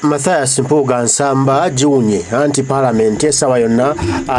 Mathias Mpuuga Nsamba giwunye anti Palamenti essaawa yonna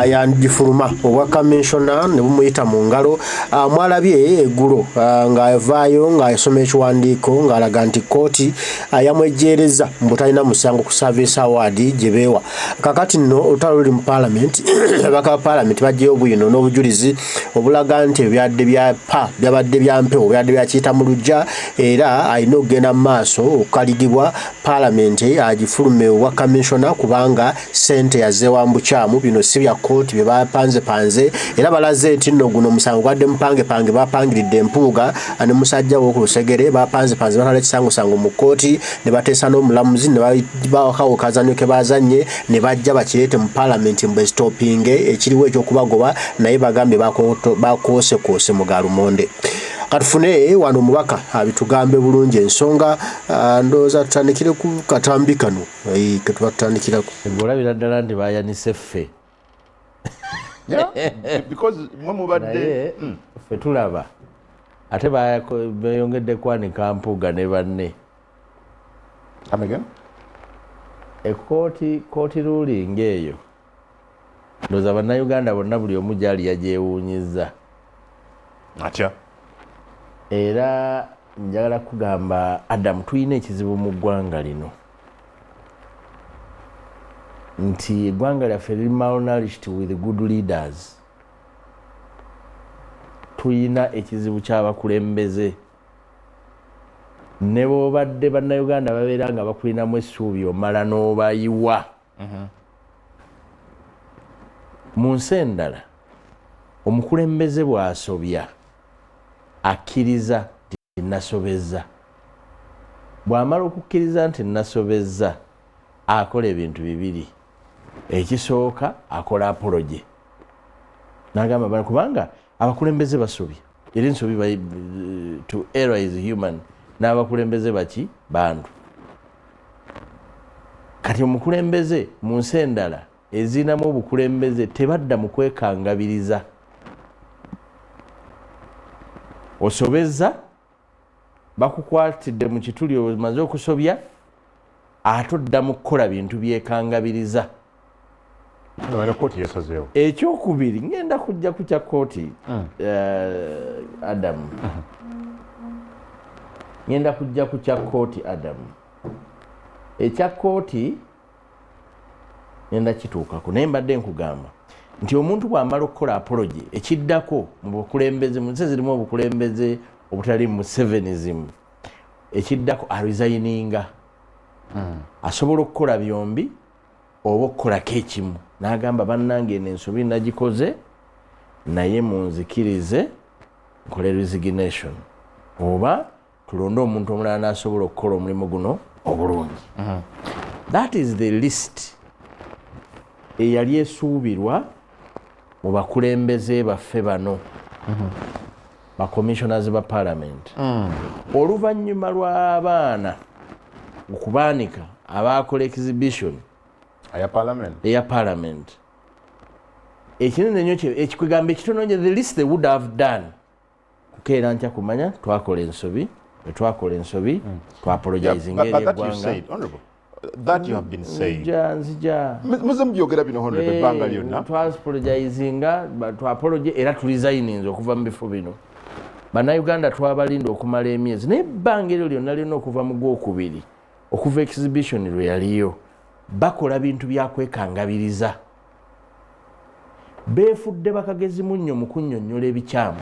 yagifuluma obwa kaminsona ne bumuyita mu ngalo. Mwalabye eggulo ng'avaayo ng'asoma ekiwandiiko ng'alaga nti kkooti yamwejjeerezza mbu talina musango ku service award gye beewa. Kakati nno olutalo luli mu Palamenti, ababaka ba Palamenti baggyeyo bwino n'obujulizi obulaga nti ebyadde bya pa byabadde bya mpewo, byabadde bya kiyita mu luggya era alina okugenda mu maaso okukaligibwa Palamenti agifulume obwa kaminsona kubanga ssente yazeewa mu bukyamu. Bino si bya kkooti bye bapanzepanze era balaze nti nno guno omusango gwadde mupangepange, bapangiridde Mpuuga ne musajja we ku lusegere, bapanzepanze batwala ekisangosango mu kkooti ne bateesa n'omulamuzi ne bawakawo kazannyo ke bazannye ne bajja bakireete mu Palamenti mbu esitopinge ekiriwo ekyokubagoba, naye bagambye bakoosekoose mu ga lumonde. Katufune wano omubaka abitugambe bulungi ensonga. Ndowooza tutandikire ku katambi kano ketuba tutandikirako. Olabira ddala nti bayanise ffe. Because mwe mubadde ffe tulaba ate beyongedde kwanika Mpuuga ne banne. Come again? Ekooti kooti ruling eyo ndowooza Bannayuganda bonna buli omu gyali yagyewuunyizza. Atya? Era njagala kugamba Adam, tulina ekizibu mu ggwanga lino nti eggwanga lyaffe liri malnourished with good leaders. Tulina ekizibu ky'abakulembeze ne bwobadde Bannayuganda babeera nga bakulinamu essuubi omala n'obayiwa. Mu nsi endala omukulembeze bw'asobya akkiriza nti nasobezza, bw'amala okukkiriza nti nasobezza akola ebintu bibiri. Ekisooka, akola apology n'agamba bano, kubanga abakulembeze basobya era ensobi, to error is human, n'abakulembeze baki bantu. Kati omukulembeze mu nsi endala ezirinamu obukulembeze tebadda mu kwekangabiriza. Osobezza, bakukwatidde mu kituli, omaze okusobya ate odda mu kukola bintu byekangabiriza. Kooti yasazeewo. Ekyokubiri, ngenda kujja ku kya kooti, Adamu, ngenda kujja ku kya kooti, Adamu. Ekya kooti ngenda kituukako, naye mbadde nkugamba nti omuntu bw'amala okukola apology, ekiddako mu bukulembeze mu nsi ezirimu obukulembeze obutali Musevenism, ekiddako aresigninga. Asobola okukola byombi oba okukolako ekimu n'agamba, "Bannange, eno ensobi nagikoze, naye munzikirize nkole resignation oba tulonde omuntu omulala n'asobola okukola omulimu guno obulungi." That is the list eyali esuubirwa mu bakulembeze baffe bano bacommissioners ba Parliament. Oluvannyuma lw'abaana okubaanika abakola exhibition aya Parliament, eya Parliament, ekinene nnyo ekikwegamba ekitono nnyo, the least they would have done, kukeera nkya kumanya twakola ensobi, bwe twakola ensobi twapologizing eri eggwanga. That you have been saying. Nzija, nzija. Muze mubyogera bino, Honorable, ebbanga lyonna. Twapologizinga, twapology era turesigninze okuva mu bifo bino. Bannayuganda twabalinda okumala emyezi, naye ebbanga eryo lyonna lyonna okuva mu gwokubiri, okuva exhibition lwe yaliyo, bakola bintu byakwekangabiriza, beefudde bakagezi munnyo mu kunnyonnyola ebikyamu.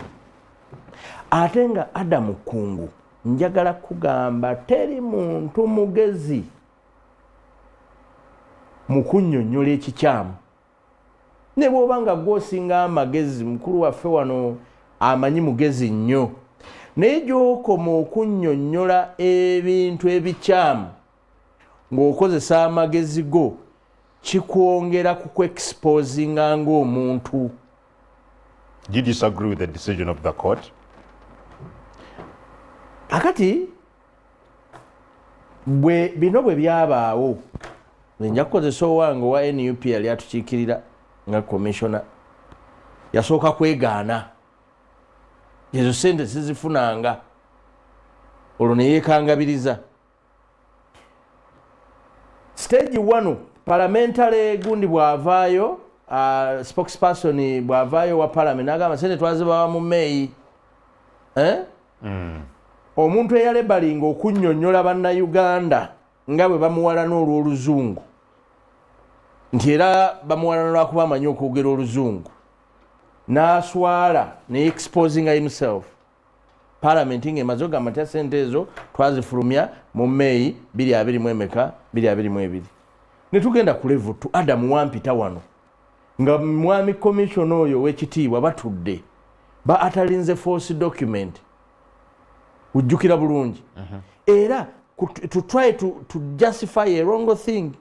Ate nga Adamu Kungu, njagala kugamba teri muntu mugezi mu kunnyonnyola ekikyamu, ne bw'oba nga gwosinga amagezi. Mukulu waffe wano amanyi mugezi nnyo, naye gy'okoma okunnyonnyola ebintu ebikyamu ng'okozesa amagezi go kikwongera kukwexposinga ng'omuntu. Do you disagree with the decision of the court? Akati bwe bino bwe byabaawo, nja kukozesa owange owa NUP yali atukiikirira nga commissioner, yasooka kwegaana ezo sente sizifunanga, olwo neyeekangabiriza. Stage 1, parliamentary gundi bw'avaayo, spokesperson bw'avaayo wa parliament n'agamba sente twazibawa mu May, eh? Omuntu eyalebalinga okunnyonnyola Bannayuganda nga bwe bamuwalana olw'Oluzungu, nti era bamuwalana lwakuba amanyi okwogera Oluzungu, n'aswala ne exposinga himself. Parliament ng'emaze ogamba nti sente ezo twazifulumya mu May 2 emeka 222. Ne tugenda ku level 2. Adamu, wampita wano nga mwami commission oyo ow'ekitiibwa batudde ba atalinze false document, ujjukira bulungi. Era to try to justify a wrong thing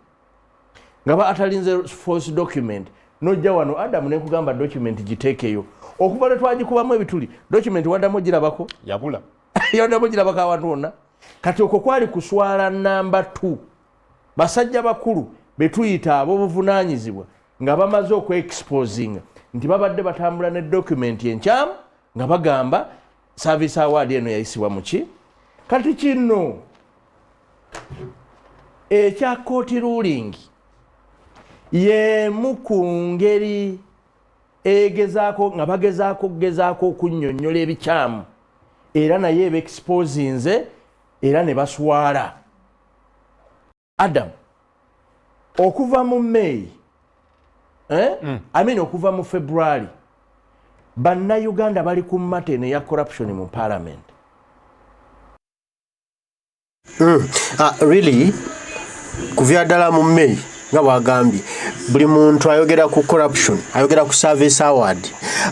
nga ba atalinze false document, nojja wano, Adamu, nekugamba document giteekeyo. Okuva lwe twagikubamu ebituli, document waddamu ogirabako? Yabula. Yaddamu ogirabako awantu wonna. Kati okwo kwali kuswala namba 2. Basajja bakulu betuyita ab'obuvunaanyizibwa nga bamaze okweexposinga nti babadde batambula ne document enkyamu nga bagamba service award eno yayisibwa muki. Kati kino ekya court ruling yemu ku ngeri egezaako nga bagezaako okugezaako okunnyonnyola ebikyamu, era naye eba exposinze era ne baswala. Adam, okuva mu May, eh? I mean, okuva mu February, Bannayuganda bali ku matter eno eya corruption mu parliament. Ah, really, kuvya ddala mu May nga bwagambye, buli muntu ayogera ku corruption, ayogera ku service award,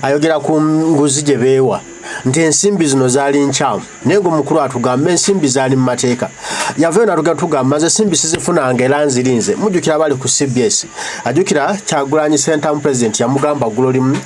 ayogera ku nguzi gye beewa, nti ensimbi zino zaali nkyamu. Naye nga omukulu atugamba ensimbi zaali mu mateeka. Yavayo natugenda tugamba nze ensimbi sizifunanga era nzirinze. Mujjukira bali ku CBS, ajjukira Kyagulanyi Ssentamu, president yamugamba ggulo limu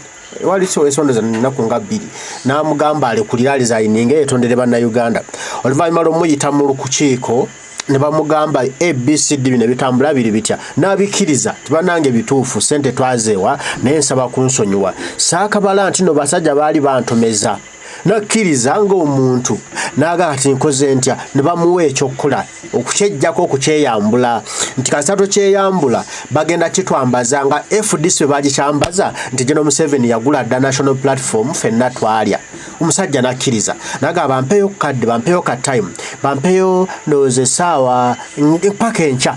wali ensonda ennaku nga 2, n'amugamba alekulira aresigninga yetondere Bannayuganda. Oluvannyuma lw'omuyita mu lukiiko ne bamugamba ABCD, bino ebitambula biri bitya, n'abikkiriza tibanange bituufu, sente twazeewa, naye nsaba kunsonyiwa, saakabala nti no basajja baali bantomeza. Nakkiriza ng'omuntu n'agamba kati nkoze ntya? Ne bamuwa ekyokukola okukyejjako, okukyeyambula, nti kasita tokyeyambula bagenda kitwambaza nga FDC bwe bagikyambaza nti General Museveni yagula dda National Platform, ffenna twalya. Omusajja nakkiriza nagamba bampeyo kadde, bampeyo ka time, bampeyo ndowooza essaawa paka enkya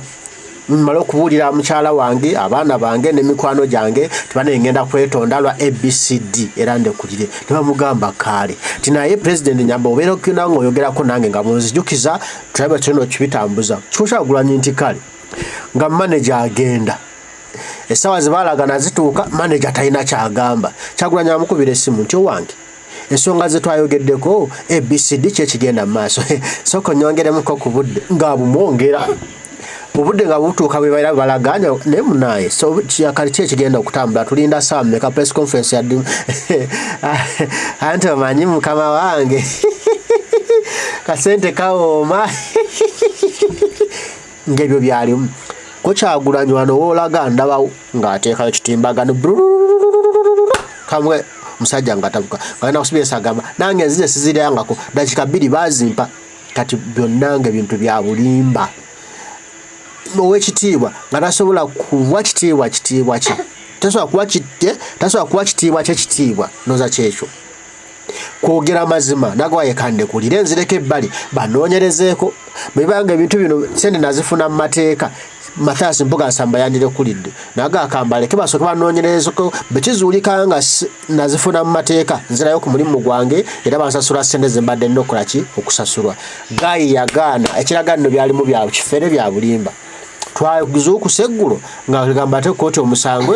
mmale okubuulira mukyala wange, abaana bange n'emikwano gyange, tibane ngenda kwetonda lwa ABCD era ndekulire. Ne bamugamba kaale, ti naye pulezidenti nyamba obeera okugenda ng'oyogerako nange nga munzijukiza tulabe tulina okibitambuza. Kikyagulanyi nti kale, nga maneja agenda, essaawa zebalagana zituuka, maneja talina kyagamba. Kyagulanyi amukubira essimu nti owange, ensonga ze twayogeddeko ABCD kyekigenda mu maaso, sooka onyongeremuko ku budde. Nga bumwongera obudde nga butuuka bwe baira balaganya naye munaye, so kati ki ekigenda okutambula? Tulinda saa mmeka? Press conference yaddi? Anti omanyi mukama wange kasente kawooma ng'ebyo byalimu ko. Kyagulanyi wano woolaga ndabawo ng'ateekayo kitimbagano kamwe, omusajja nga tabuka nga kusibisa agamba nange nzize siziryangako dakiika 2 bazimpa. Kati byonna nga ebintu bya bulimba. Owekitiibwa nga tasobola kuwa kitiibwa kitiibwa kye, tasobola kuwa kitte, tasobola kuwa kitiibwa kye kitiibwa noza kyekyo kwogera mazima. Nagwa yekandekulire nzireko ebbali banoonyerezeeko bwebanga ebintu bino sente nazifuna mu mateeka. Mathias Mpuuga Nsamba yandirekulidde naga akambaleke basooke banoonyerezeko, bwe kizuulika nga nazifuna mu mateeka nzirayo ku mulimu gwange era bansasula sente ze mbadde nina okukola ki okusasulwa. Guy yagaana, ekiraga nno byalimu bya kifere, bya bulimba. Twazuukusa eggulo nga gamba ate kooti omusango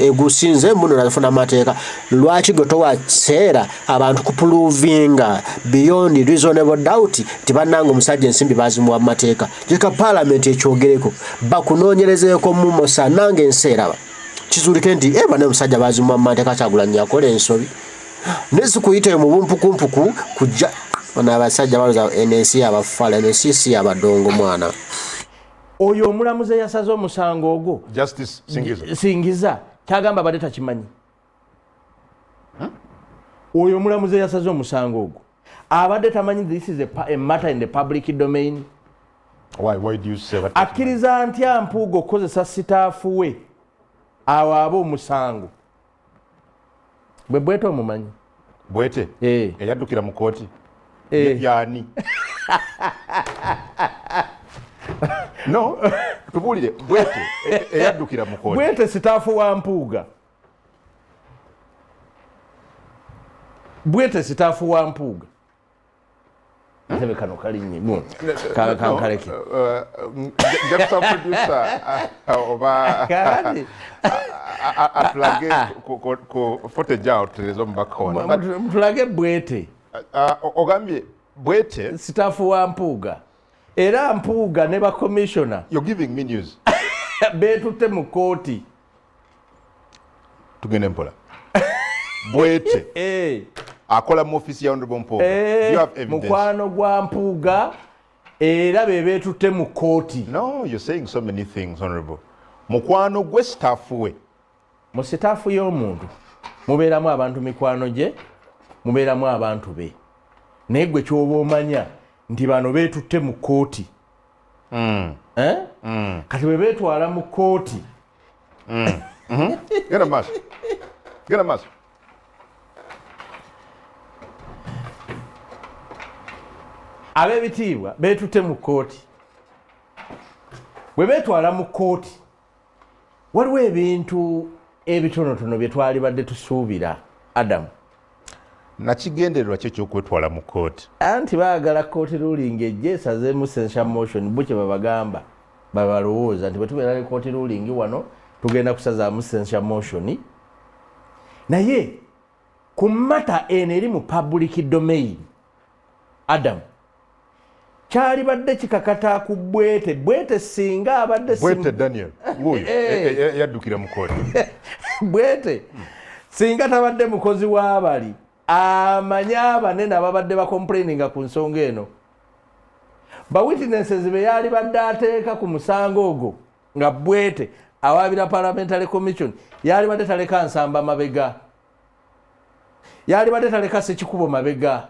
egusinze muno nafuna amateeka. Lwaki gwe towa kiseera abantu kuprovinga beyond reasonable doubt nti bannanga omusajja ensimbi bazimuwa mu mateeka? Leka paalamenti ekyogereko, bakunoonyerezeeko mumosa nange ensi eraba kizuulike nti eba naye omusajja bazimuwa mu mateeka. Kyagulanyi yakola ensobi naye sikuyita mu bumpukumpuku kujja bano abasajja baloza eno ensi yabafala, eno ensi si yabadongo mwana. Oyo omulamuzi eyasaze omusango ogwo, Justice Singiza. Singiza kyagamba abadde takimanyi. Oyo omulamuzi eyasaze omusango ogwo abadde tamanyi this is a matter in the public domain. Why do you say that? Akkiriza ntya Mpuuga okukozesa staff we awo aba omusango bwe Bwete omumanyi? Bwete? Eh. Eyaddukira mu kooti? Eh. Yani no, tubuulire. Bwete eyaddukira mu kooti? Bwete staff wa Mpuuga. Bwete staff wa Mpuuga. Ntebe kano kalinnye kankaleke. Njakusa producer oba Kakati atulage ku footage awo, tutereze omubaka ono. Mutulage Bwete. Ogambye Bwete? Staff wa Mpuuga, era Mpuuga ne bakomishona. You're giving me news. Beetutte mu kooti. Tugende mpola. Bwete Eh, akola mu office ya Honorable Mpuuga? Eh, Do you have evidence? Mukwano gwa Mpuuga, era be beetutte mu kooti. No, you're saying so many things, Honorable. Mukwano gwe, staff we? Mu staff y'omuntu mubeeramu abantu mikwano gye, mubeeramu abantu be, naye gwe kyoba omanya nti bano beetutte mu kooti. Eh? Kati bwe beetwala mu kooti, Genda maaso, genda maaso. Ab'ebitiibwa beetutte mu kooti. Bwe beetwala mu kooti, waliwo ebintu ebitonotono bye twalibadde tusuubira, Adamu. Nakigendererwa ki ekyokwetwala mu kooti? Anti baagala kooti ruling ejje esazeemu censure motion. Bo kye babagamba, babalowooza nti bwe tubeera ne kooti ruling wano, tugenda kusazaamu censure motion. Naye ku matter eno eri mu public domain, Adam, kyalibadde kikakata ku Bwete. Bwete singa abadde Bwete Daniel wuuyo yaddukira mu kooti. Bwete singa tabadde mukozi w'abali amanyi abanene ababadde bacomplaininga ku nsonga eno, bawitnesses be yali badde ateeka ku musango ogwo nga Bwete awabira parliamentary commission, yali badde taleka Nsamba mabega, yali badde taleka Sekikubo mabega,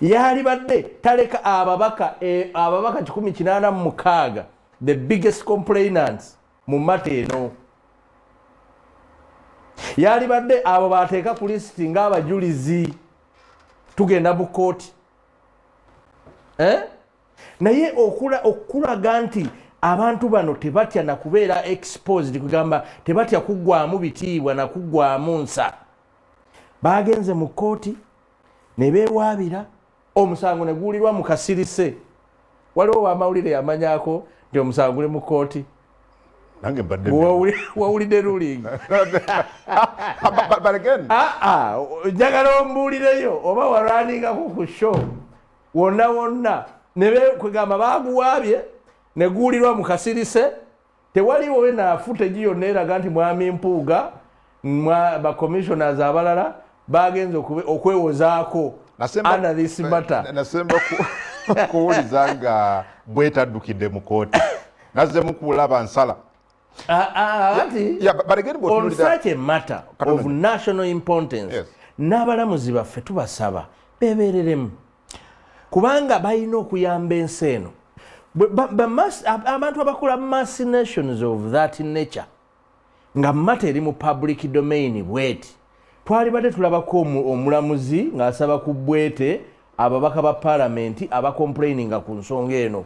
yali badde taleka ababaka ababaka 186, the biggest complainants mu matter eno. Yali badde abo bateeka ku lisiti ng'abajulizi, tugenda mu kooti, eh? Naye okulaga nti abantu bano tebatya nakubeera exposed, kugamba tebatya kuggwamu bitiibwa nakuggwamu nsa, bagenze mu kooti ne beewaabira omusango ne guwulirwa mu kasirise. Waliwo wamawulire yamanyako nti omusango guli mu kooti? Nange mbadde Wawulidde ruling? But again, Ah, ah, njagala ombuulireyo oba walwaningako ku show wonna wonna ne kwegamba baguwaabye ne guwulirwa mu kasirise. Tewaliwo wena footage yonna eraga nti mwami Mpuuga, bacommissioners abalala bagenze okwewozaako under this matter. Nasemba kuwuliza nga bwetaddukidde mu kooti, nazzemu kulaba nsala. Ah, ah, ati Yeah, but again, on bw'otunuulira- such a matter Katono. of national importance, n'abalamuzi baffe tubasaba bebereremu, kubanga balina okuyamba ensi eno. Abantu abakola machinations of that nature nga matter eri mu public domain bweti, twalibadde tulabako omulamuzi ng'asaba ku Bwete ababaka ba paalamenti abacomplaininga ku nsonga eno.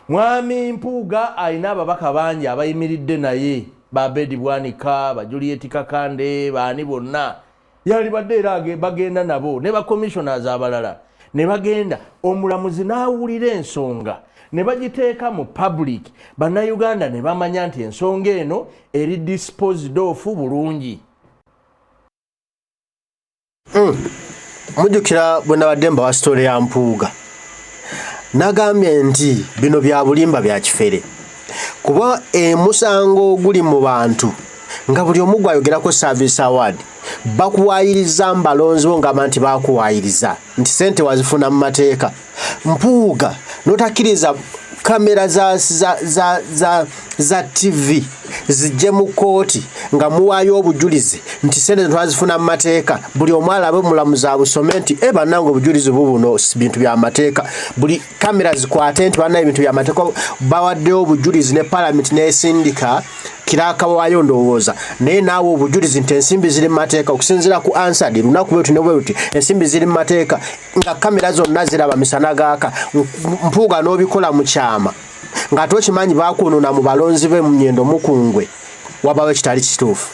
Mwami Mpuuga alina ababaka bangi abayimiridde naye, babedi Bwanika, ba Juliet Kakande, baani bonna, yalibadde era bagenda nabo ne bacommissioners abalala ne bagenda, omulamuzi n'awulira ensonga ne bagiteeka mu public, Bannayuganda ne bamanya nti ensonga eno eri disposed of bulungi. Mujjukira bwe nabadde mbawa story ya Mpuuga, nagambye nti bino bya bulimba, bya kifere, kuba emusango oguli mu bantu nga buli omu gwayogerako service award, bakuwaayiriza mbalonzi bo ngamba nti bakuwaayiriza nti sente wazifuna mu mateeka. Mpuuga notakkiriza kamera za TV Zijje mu kkooti nga muwaayo obujulizi nti sente twazifuna mu mateeka. Buli omu alabe, omulamuzi abusome nti e bannange, obujulizi bubuno bintu bya mateeka. Buli kamera zikwate nti banna ebintu bya mateeka, bawaddeyo obujulizi ne palamenti nesindika clerk waayo ndowooza, naye naawe obujulizi nti ensimbi ziri mu mateeka okusinziira ku Hansard lunaku bweruti ne bweruti, ensimbi ziri mu mateeka, nga kamera zonna ziraba misana gaaka. Mpuuga n'obikola mu kyama ng'ate okimanyi bakununa mu balonzi be mu Nyendo Mukungwe, wabawo ekitali kituufu,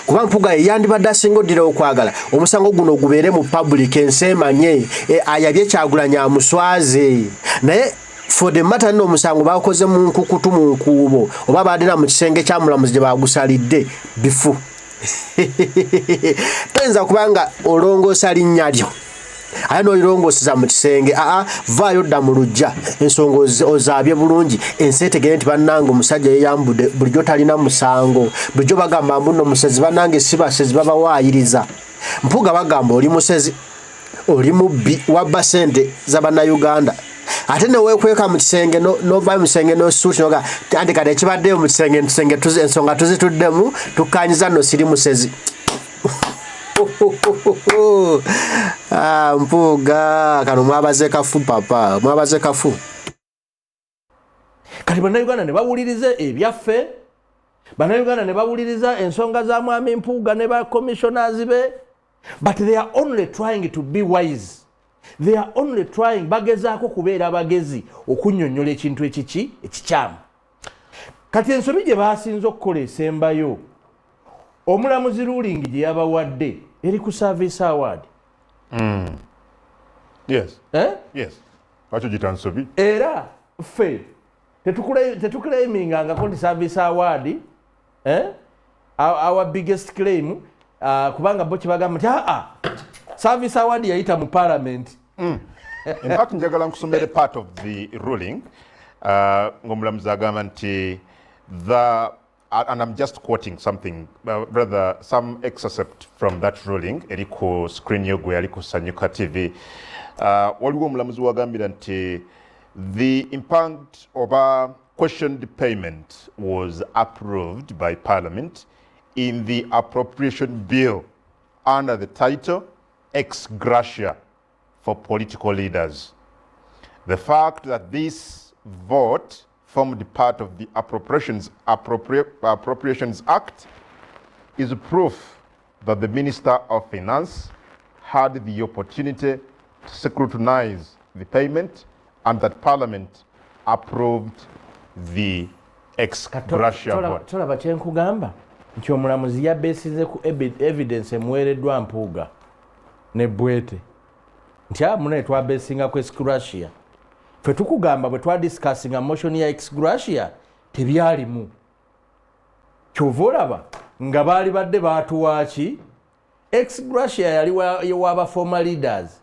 kuba Mpuuga ye yandibadde asinga oddira okwagala omusango guno gubeere mu public, ensi emanye ayabye Kyagulanyi amuswaze. Naye for the matter nno omusango bakoze mu nkukutu, mu nkuubo, oba baadira mu kisenge kya mulamuzi gye bagusalidde bifu. Toyinza kubanga olongoosa linnya lyo ate n'olirongoseza mu kisenge. Aa, vaayo dda mu lujja, ensonga ozaabye bulungi, ensi etegere nti bannange omusajja yeyambudde. Bulijjo talina musango, bulijjo bagamba mbu nno musezi. Bannange si basezi, babawaayiriza. Mpuuga bagamba oli musezi, oli mubbi, wabba sente z'abannayuganda, ate neweekweka mu kisenge, novayo mu kisenge nosuuti noga anti kati ekibaddeyo mu kisenge, kisenge ensonga tuzituddemu, tukkanyiza nno siri musezi. Ah, Mpuuga kano mwabaze kafu, papa mwabaze kafu. Kati Bannayuganda ne bawuliriza ebyaffe, Bannayuganda ne bawuliriza ensonga za mwami Mpuuga ne ba commissioners be, but they are only trying to be wise, they are only trying, bagezaako kubeera abagezi okunnyonnyola ekintu ekiki ekikyamu. Kati ensobi gye basinze okukola esembayo, omulamuzi ruling gye yabawadde eri ku service award. Yes. Eh? Yes, lwaki ogita nsobi? Era ffe tetuclaimingangako nti service award, eh? Our biggest claim, kubanga bo kibagamba nti aa service award yayita mu parliament. In fact, njagala nkusomere part of the ruling, ng'omulamuzi agamba nti the and I'm just quoting something, rather some excerpt from that ruling eri ku screen yo gwe yali ku Sanyuka TV. Waliwo omulamuzi wagambira nti the impact oba questioned payment was approved by Parliament in the appropriation bill under the title "Ex gratia for political leaders". The fact that this vote formed part of the Appropriations Act is proof that the Minister of Finance had the opportunity to scrutinize the payment and that Parliament approved the ex gratia vote. Tolaba kyenkugamba nti omulamuzi yabeesize ku evidence emuweereddwa Mpuuga ne Bwete nti a munaye twabeesinga ku ex gratia. Ffe tukugamba bwe twadiscussinga motion ya ex gratia tebyalimu. Kyova olaba nga baali badde baatuwaaki ex gratia yali waba former leaders,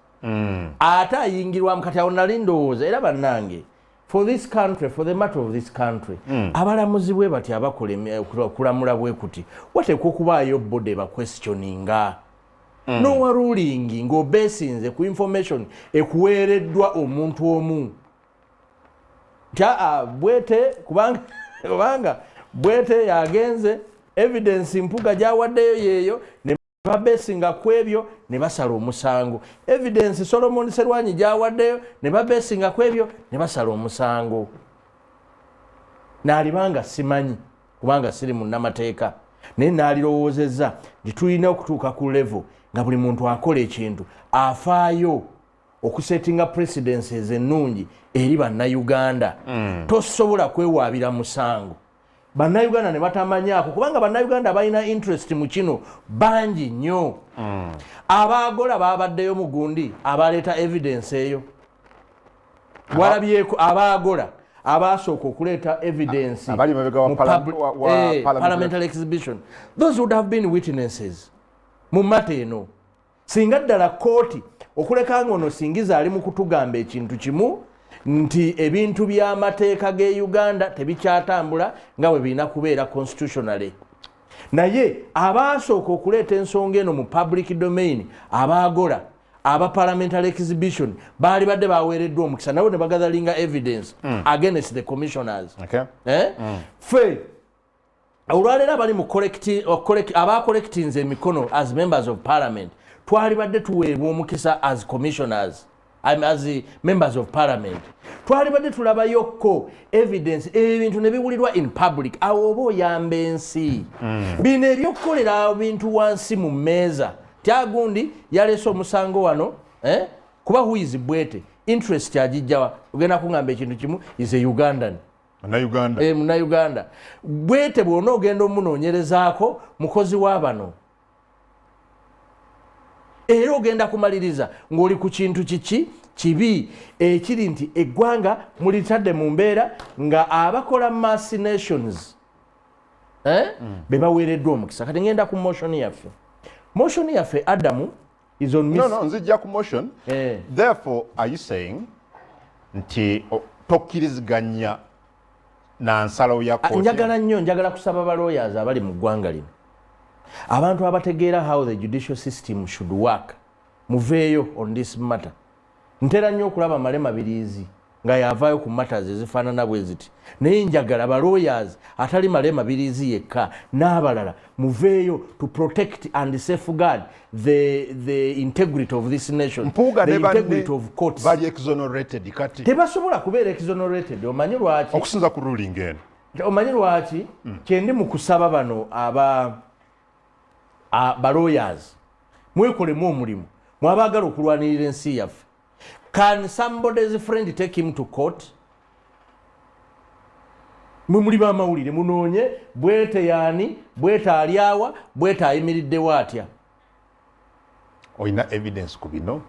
ate ayingirwamu. Kati awo nali ndowooza era bannange, for this country, for the matter of this country, abalamuzi bwe bati abakola okulamula bwe kuti, wateekwa okubaayo body baquestioninga. Nowa ruling ng'obeesinze ku information ekuweereddwa omuntu omu nti aa Bwete, kubanga Bwete yagenze, evidence Mpuga gyawaddeyo yeeyo, ne babesinga ku ebyo ne basala omusango. Evidence Solomon Serwanyi gyawaddeyo, ne babesinga ku ebyo ne basala omusango. Naalibanga simanyi kubanga siri munnamateeka, naye naalirowoozezza nti tulina okutuuka ku level nga buli muntu akola ekintu afaayo okusettinga precedences ennungi eri Bannayuganda. Tosobola kwewaabira musango Bannayuganda ne batamanyaako, kubanga Bannayuganda balina interest mu kino bangi nnyo. Abaagola babaddeyo mu gundi, abaleeta evidence eyo walabyeko, abaagola abasooka okuleeta evidence Abali mabega wa mu parliamentary exhibition, those would have been witnesses mu matter eno. Singa ddala kooti okuleka nga ono Singiza ali mu kutugamba ekintu kimu nti ebintu by'amateeka g'e Uganda tebikyatambula nga bwe birina kubeera constitutionally, naye abaasooka okuleeta ensonga eno mu public domain, abaagola aba parliamentary exhibition, baali badde baweereddwa omukisa nabo ne bagatheringa evidence against the commissioners. Okay. Eh? Ffe Olwaleero abali mu abacollectinze emikono as members of parliament, twalibadde tuweebwa omukisa as commissioners, as members of parliament, twalibadde tulabayokko evidence, ebintu ne biwulirwa in public. Awo oba oyamba ensi. Bino ebyokukolera bintu wansi mu mmeeza, tyagundi yaleese omusango wano, eh? Kuba who is Bwete? Interest agijjawa? Ogenda kuŋŋamba ekintu kimu, is a Ugandan. Munnayuganda. Eh, Munnayuganda Bwete, bw'ona ogenda omunoonyerezaako, mukozi wa bano, era ogenda kumaliriza ng'oli ku kintu kiki kibi ekiri nti eggwanga mulitadde mu mbeera nga abakola machinations, eh? Be baweereddwa omukisa. Kati ngenda ku motion yaffe. Motion yaffe, Adamu, is on No, nzijja ku motion. Eh. Therefore, are you saying nti tokkiriziganya na nsalawo ya Ah, kooti? Njagala nnyo, njagala kusaba ba lawyers abali mu ggwanga lino, abantu abategeera how the judicial system should work, muveeyo on this matter. Ntera nnyo okulaba Male Mabirizi nga yavaayo ku matters ezifaanana bwe ziti, naye njagala ba lawyers, atali Male Mabirizi yekka, n'abalala, muveeyo to protect and safeguard the integrity of this nation, Mpuuga the ne banne integrity of courts. Bali exonerated kati? Tebasobola kubeera exonerated. Omanyi lwaki? Okusinza ku ruling eno. Omanyi lwaki? Kyendi mu kusaba bano aba ba lawyers, mwekolemu omulimu, mwabaagala okulwanirira ensi yaffe. Can somebody's friend take him to court? Mwe muli bamawulire, munoonye Bwete yaani, Bwete alyawa, Bwete ayimiriddewo atya? Olina evidence ku bino?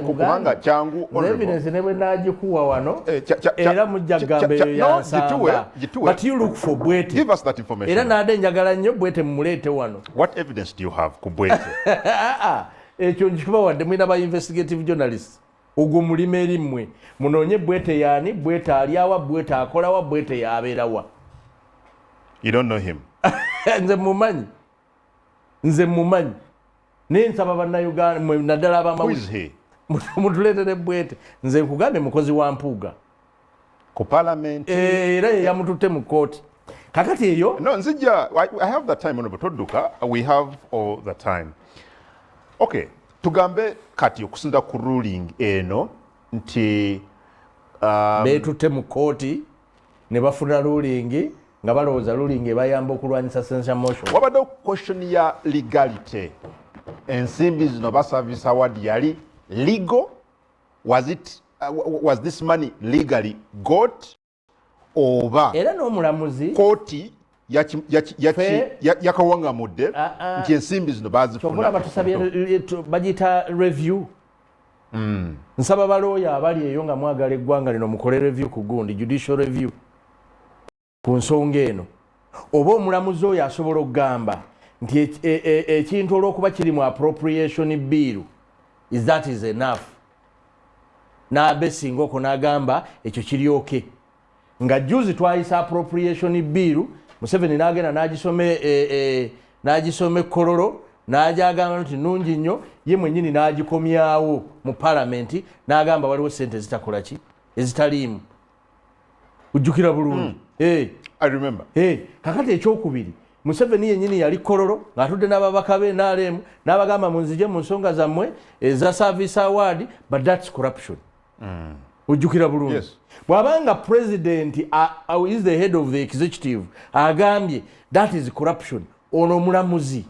Kubanga kyangu, Nze evidence ne bwe nagikuwa wano, Eh, era mujja kugamba eyo no, yansamba. gituwe. But you look for Bwete. Give us that information. Era naade njagala nnyo Bwete mumuleete wano. What evidence do you have ku Bwete? Ah, ah, ekyo nkikubawadde, mulina ba investigative journalists. Ogwo mulimu eri mmwe, munoonye Bwete yaani, Bwete alyawa, Bwete akolawa, Bwete yabeerawa. You don't know him? Nze mumanyi, nze mumanyi, naye nsaba Bannayuganda mwe, naddala Who abamawulire, is he? Mutuleetere Bwete. Nze nkugambye, mukozi wa Mpuuga. Ku parliament? Eh, era ye yamututte mu kooti. Kakati eyo No, nzija. I have the time, honorable. Todduka, we have all the time. Okay, tugambe kati okusinza ku ruling eno nti Beetutte mu kooti ne bafuna ruling nga balowooza ruling ebayamba okulwanyisa censure motion. Wabaddewo question ya legality. Ensimbi zino ba service award yali legal? Was this money legally got oba Era n'omulamuzi kooti yakawangamudde Ah, ah. nti ensimbi zino Kyova bazifuna? olaba tusabye, bagiyita review. Nsaba balooya abali eyo nga mwagala eggwanga lino, mukole review ku gundi, judicial review ku nsonga eno. Oba omulamuzi oyo asobola okugamba nti ekintu olw'okuba kiri mu appropriation bill, is that is enough, n'abesinga okwo n'agamba ekyo kiryoke. Nga juzi twayisa appropriation bill, Museveni n'agenda n'agisoma ekkololo, n'ajagamba nti nungi nnyo, ye mwennyini n'agikomyawo mu palamenti, n'agamba waliwo sente ezitakola ki, ezitaliimu. Ojjukira bulungi? Eh. I remember. Eh, kakati ekyokubiri, Museveni yennyini yali Kololo ng'atudde n'ababaka be NRM, n'abagamba munzije mu nsonga zammwe eza service award, but that's corruption. Ojjukira bulungi? Yes. Bw'abanga president is the head of the executive agambye that is corruption, ono omulamuzi,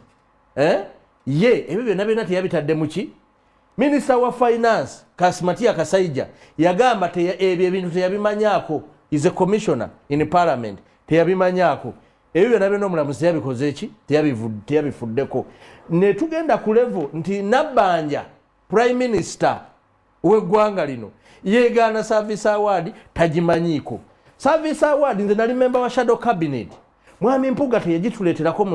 eh? Ye ebyo byonna byonna teyabitadde muki? Minisita wa finance Kasmatia Kasaija yagamba ebyo ebintu teyabimanyaako. Is a commissioner in parliament, teyabimanyaako. Ebyo byonna byonna omulamuzi teyabikoze eki, teyabifuddeko. Ne tugenda ku level nti Nabbanja, prime minister w'eggwanga lino, yeegaana service award, tagimanyiiko service award. Nze nali member wa shadow cabinet. Mwami Mpuga teyagituleeterako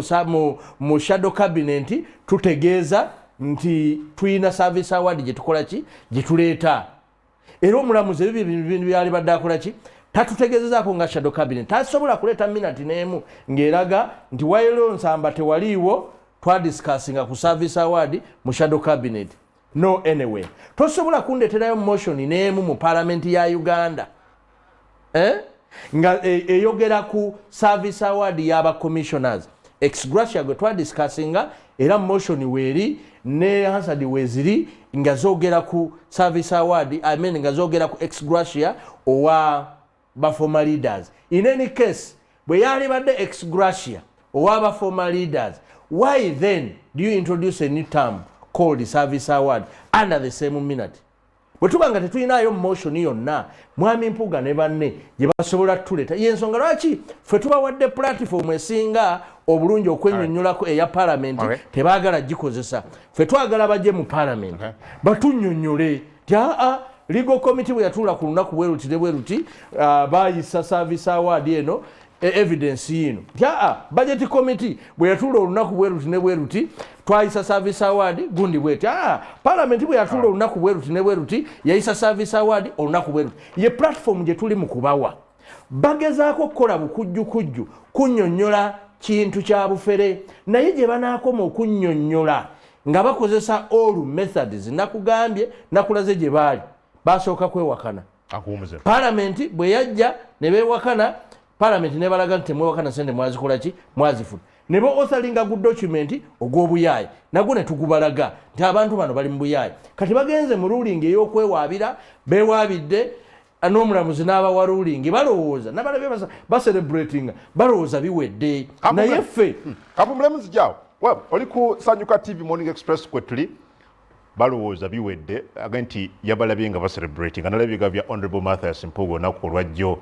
mu shadow cabinet tutegeeza nti tuyina service award gyetukola ki, gyetuleeta. Era omulamuzi ebyo bintu byali badde akola ki, tatutegezezaako nga shadow cabinet. Tasobola kuleeta minute n'emu ng'eraga nti wairo Nsamba tewaliiwo, twadiscussinga ku service award mu shadow cabinet. No, anyway, tosobola kundeeterayo motion n'emu mu palamenti ya Uganda, eh? Nga eyogera ku service award y'aba commissioners, ex gratia gwe twadiscussinga, era motion weeri ne Hansard weeziri nga zogera ku service award, I mean, nga zogera ku ex gratia owa ba former leaders. In any case, bwe yalibadde ex gratia owa former leaders, why then do you introduce a new term called service award under the same minute? Bwe tuba nga tetulinayo motion yonna Mwami Mpuuga ne banne gye basobola tuleta, yensonga lwaki ffe tubawadde platform esinga obulungi okwennyonnyolako eya parliament. Tebaagala gikozesa. Ffe twagala bajje mu parliament batunnyonnyole ti aa, legal committee bwe yatuula ku lunaku bwe luti ne bwe luti, bayisa service award eno, evidence yino, nti aa, budget committee bwe yatuula olunaku bwe luti ne bwe luti, twayisa service award gundi bweti, aa, parliament bwe yatuula olunaku bwe luti ne bwe luti, yayisa service award olunaku bwe luti. Ye platform gye tuli mu kubawa. Bagezaako okukola bukujjukujju kunnyonnyola kintu kya bufere, naye gye banaakoma okunnyonnyola nga bakozesa all methods, nakugambye, nakulaze gye baali basooka kwewakana. Akuwumuze. Palamenti bwe yajja ne beewakana, palamenti nebalaga nti temwewakana, sente mwazikola ki, mwazifuna, ne ba-authoringa gu document ogw'obuyaayi, nagwo ne tugubalaga nti abantu bano bali mu buyaayi. Kati bagenze mu ruling ey'okwewaabira, beewaabidde n'omulamuzi n'abawa ruling. Balowooza nabalabye bacelebratinga, balowooza biwedde, naye ffe Kampumulemu, nzijaawo. Well, oli ku Sanyuka TV, Morning Express kwe tuli. Balowooza biwedde, age nti yabalabye nga bacelebrating, nalabye ga bya Honorable Mathias Mpuuga olunaku olwajjo,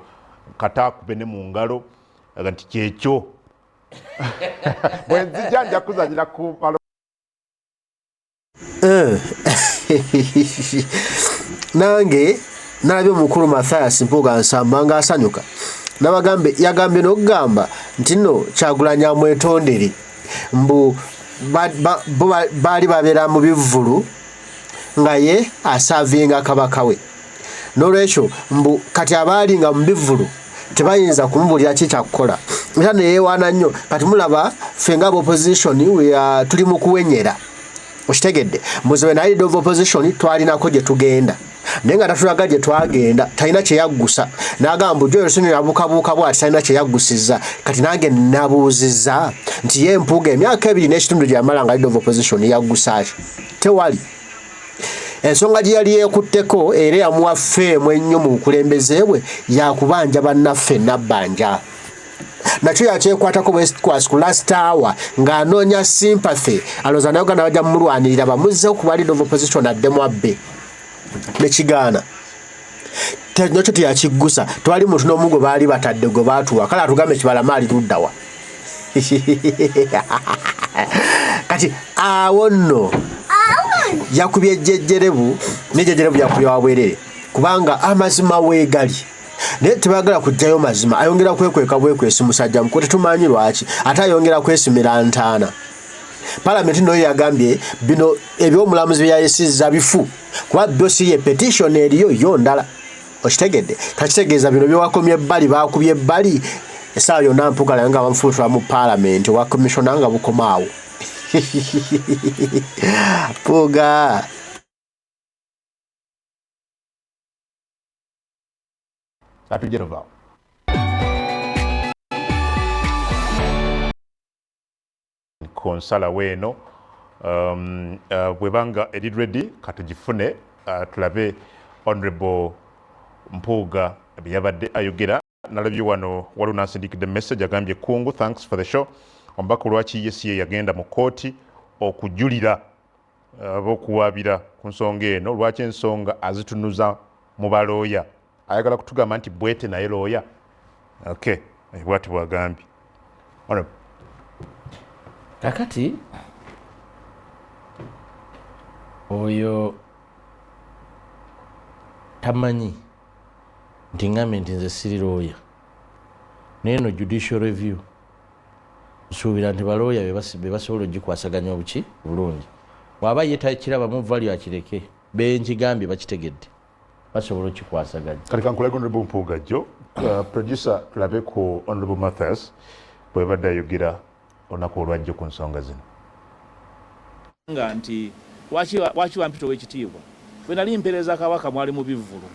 kata akube ne mu ngalo, aga nti kyekyo. Bwe nzija nja kuzanyira ku malo. Nange nalabye omukulu Mathias Mpuuga Nsamba ng'asanyuka. Nabagambe, yagambye n'okugamba nti nno Kyagulanyi amwetondere, mbu bo baali babeera mu bivvulu nga ye aservinga kabaka we, n'olwekyo mbu kati abaali nga mu bivvulu tebayinza kumubulira ki kyakukola, era neyewaana nnyo. Kati mulaba ffe nga opposition tuli mu kuwenyera, okitegedde? Muzibe naye leader of opposition twalinako gye tugenda, naye nga tatulaga gye twagenda, talina kyeyaggusa. N'agamba mbu Joel Ssenyonyi abuukabuuka bw'ati, talina kyeyaggusizza. Kati nange nabuuzizza nti ye Mpuuga emyaka 2 n'ekitundu gye yamala nga leader of opposition yaggusa ki? Tewali ensonga gye yali yeekutteko, era yamuwa fame ennyo mu bukulembeze bwe yakubanja bannaffe nabbanja, nakyo yakyekwatako bwesikwasi ku last hour ng'anoonya sympathy, alowooza naye Uganda bajja mumulwanirira bamuzze okuba leader of opposition addemu abbe nekigaana. Nakyo teyakiggusa. Twali muntu n'omu gwe baali batadde gwe baatuwa. Kale atugambe Kibalama ali luddawa kati? Awo nno yakubye ejjejjerebu, nejjejjerebu yakubye wabwerere, kubanga amazima weegali, naye tebagala kugjayo mazima. Ayongera kwekweka bwekwesi, musajja mukulu, tetumanyi lwaki ate ayongera kwesimira ntaana. Palamenti noyo yagambye bino ebyomulamuzi byeyayisizza bifu, kuba byo si ye petition eriyo yo ndala, okitegedde? Kakitegeeza bino byewakomye ebbali, bakubye ebbali. Essaawa yonna Mpuuga nga bamufuutula mu paalamenti, owa komishona nga bukomaawo. Mpuuga. Atujje tuvaawo. Ku nsalawo eno, bwebanga eri ready, katugifune, tulabe Honorable Mpuuga bye yabadde ayogera. Nalabye wano waliwo nansindikidde message, agambye, "Kungu, thanks for the show. Omubaka lwaki ye si ye yagenda mu kooti okujulira oba okuwaabira ku nsonga eno? Lwaki ensonga azitunuza mu balooya? Ayagala kutugamba nti bwete naye looya." Okay, bwati bwagambye. Honorable. Kakati oyo tamanyi nti ngambye nti nze siri looya, naye no judicial review nsuubira nti balooya be basobola ogikwasaganya obuki bulungi. Bw'aba ye takirabamu value, akireke. Benkigambye bakitegedde, basobola okikwasaganya. Kati kankulage Honorable Mpuuga jjo. Producer, tulabe ku Honorable Mathias bwe badde ayogera olunaku olwajjo ku nsonga zino. Nga nti lwaki wampita ow'ekitiibwa? Bwe nali mpeereza kabaka mwali mu bivvulu.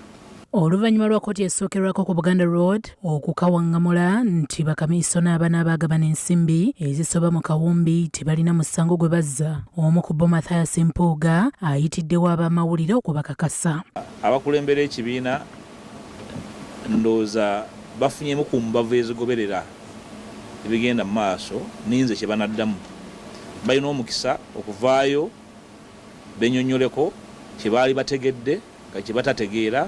Oluvannyuma lwa kkooti esookerwako ku Buganda Road okukawaŋŋamula nti bakamiisona abana abaagabana ensimbi ezisoba mu kawumbi tebalina musango gwe bazza, omu ku bo Mathias Mpuuga ayitiddewo ab'amawulire okubakakasa. Abakulembera ekibiina ndowooza bafunyemu ku mbavu ezigoberera ebigenda mu maaso ninze kye banaddamu. Balina omukisa okuvaayo benyonyoleko kye baali bategedde nga kye batategeera,